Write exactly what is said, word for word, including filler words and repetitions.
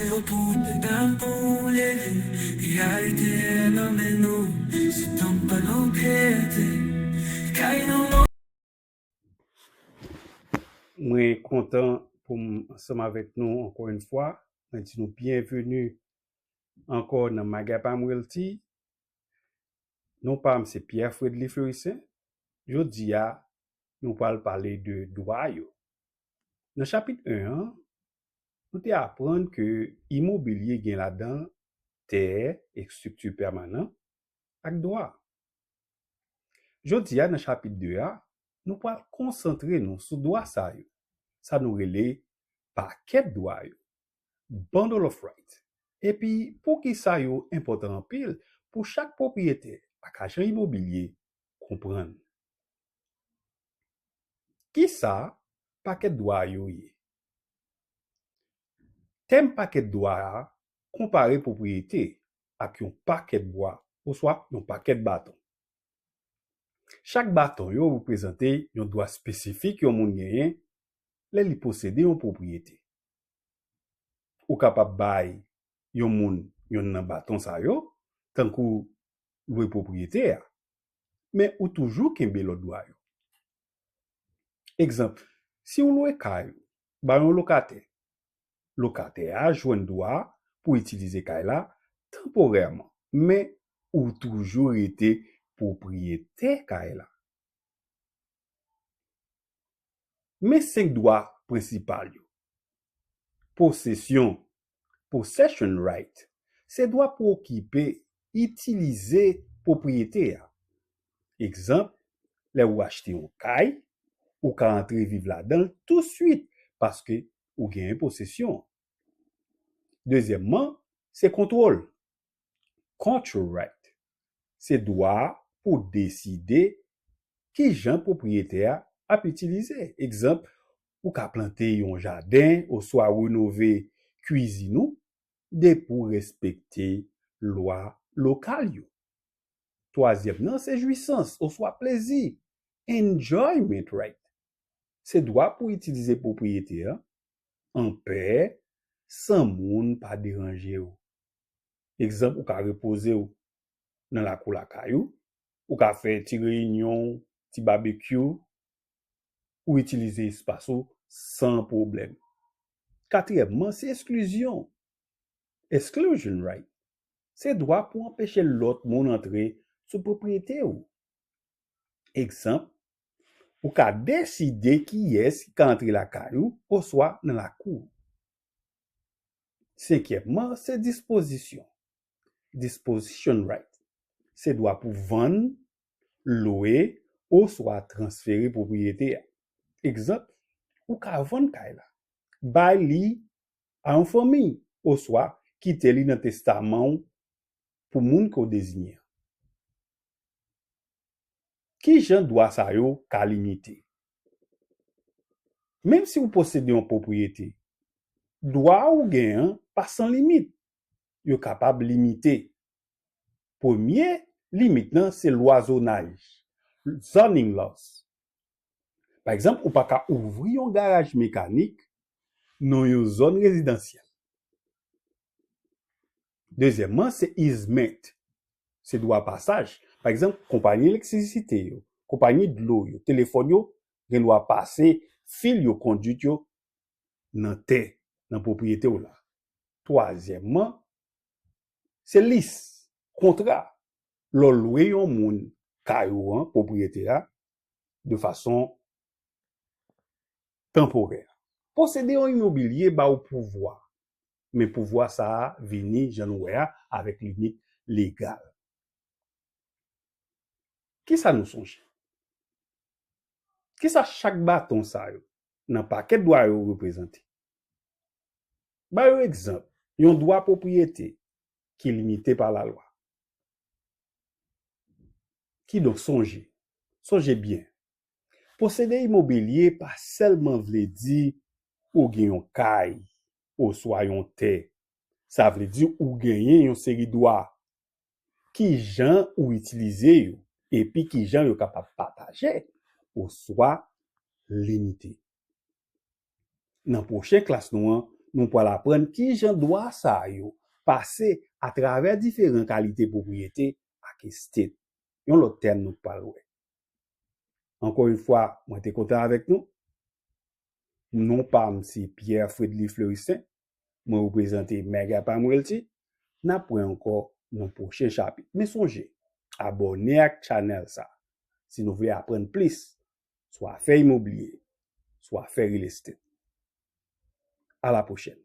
Yo pou pèdan pou leve, reyalite nan men nou, se tanp pa nou pete, kay nou. Mwen kontan pou m ansanm avèk nou ankò yon fwa. Mwen di nou byenveni ankò nan Magapam Realty. Non pa m se Pierre Fredly Fleurissaint. Jodi a, nou pral pale de dwa yo. Nan chapit en an, nou te aprann ke imobilye gen ladan tè, estrikti pèmanan, ak dwa. Jodi a, nan chapit de a, nou pral konsantre nou sou dwa sa yo, sa nou rele pakèt dwa yo, bundle of rights. Epi, poukisa yo enpòtan anpil pou chak pwopriyetè ak ajan imobilye konprann. Kisa pakèt dwa yo ye? Tèm pakèt dwa a konpare pwopriyete ak yon pakèt bwa oswa yon pakèt baton. Chak baton yo reprezante yon dwa espesifik yon moun genyen lè li posede yon pwopriyete. Ou kapab bay yon moun yonn nan baton sa yo, tankou lwe pwopriyete a, men ou toujou kenbe lòt dwa yo. Egzanp, si w lwe kay ou ba yon lokatè, lokatè a jwenn dwa pou itilize kay la tanporèman, men ou toujou rete pwopriyetè kay la. Men senk dwa prensipal yo. Posesyon, possession right, se dwa pou okipe, itilize pwopriyete a. Egzanp, lè ou achte yon kay, ou ka antre viv ladan l touswit paske ou genyen posesyon. Dezyèmman, se kontwòl. Control right, se dwa pou deside ki jan pwopriyetè a ap itilize. Egzanp, ou ka plante yon jaden oswa renove kwizin ou depi w respekte lwa lokal yo. Twazyèm nan se jwisans oswa plezi, enjoyment right. Se dwa pou itilize pwopriyete a an pè san moun pa deranje w. Egzanp, ou ka repoze w nan lakou lakay ou, ou ka fè ti reyinyon w, ti babekyou, ou itilize espas ou san pwoblèm. Katriyèmman, se eksklizyon. Exclusion right. Se dwa pou anpeche lòt moun antre sou pwopriyete w. Egzanp, ou ka deside kiyès ki ka antre lakay ou oswa nan lakou w. Senkyèmman, se dispozisyon. Disposition right. Se dwa pou vann, lwe, oswa transfere pwopriyete a. Egzanp, ou ka vann kay la, bay li a yon fanmi, oswa kite li nan testaman w pou moun ke w deziyen an. Ki jan dwa sa yo ka limite? Menm si w posede yon pwopriyete, dwa ou gen an pa san limit. Yo kapab limite. Premye limit nan se lwa zonaj, zoning laws. Pa egzanp, ou pa ka ouvri yon garaj mekanik nan yon zòn rezidansyèl. Dezyèmman, se easement. Se dwa pasaj. Pa egzanp, konpayi elektrisite yo, konpayi dlo yo, telefòn yo gen dwa pase fil yo, kondwit yo nan tè, nan pwopriyete w la. Twazyèmman, se lease, kontra. Lè w lwe yon moun kay ou an, pwopriyete a, de fason tanporè. Posede yon imobilye ba w pouvwa, men pouvwa sa a vini, jan nou wè a, avèk limit legal. Kisa nou sonje? Kisa chak baton sa yo nan pakèt dwa yo reprezante? Ba yo egzanp, yon dwa pwopriyete ki limite pa lalwa. Kidonk, sonje, sonje byen, posede imobilye pa sèlman vle di ou gen yon kay oswa yon tè. Sa vle di ou genyen yon seri dwa. Ki jan ou itilize yo, epi ki jan yo kapab pataje oswa limite. Nan pwochen klas nou an, nou pral aprann kijan dwa sa yo pase atravè diferan kalite pwopriyete ak estate. Yon lòt tèm nou pral wè. Ankò yon fwa, mwen te kontan avèk nou. Non pa m se Pierre Fredly Fleuristin. Mwen reprezante Mega Palm Realty. N ap wè ankò nan pwochen chapit. Men sonje, abòne ak chanèl sa si nou vle aprann plis sou afè imobilye, sou afè real estate. À la prochaine.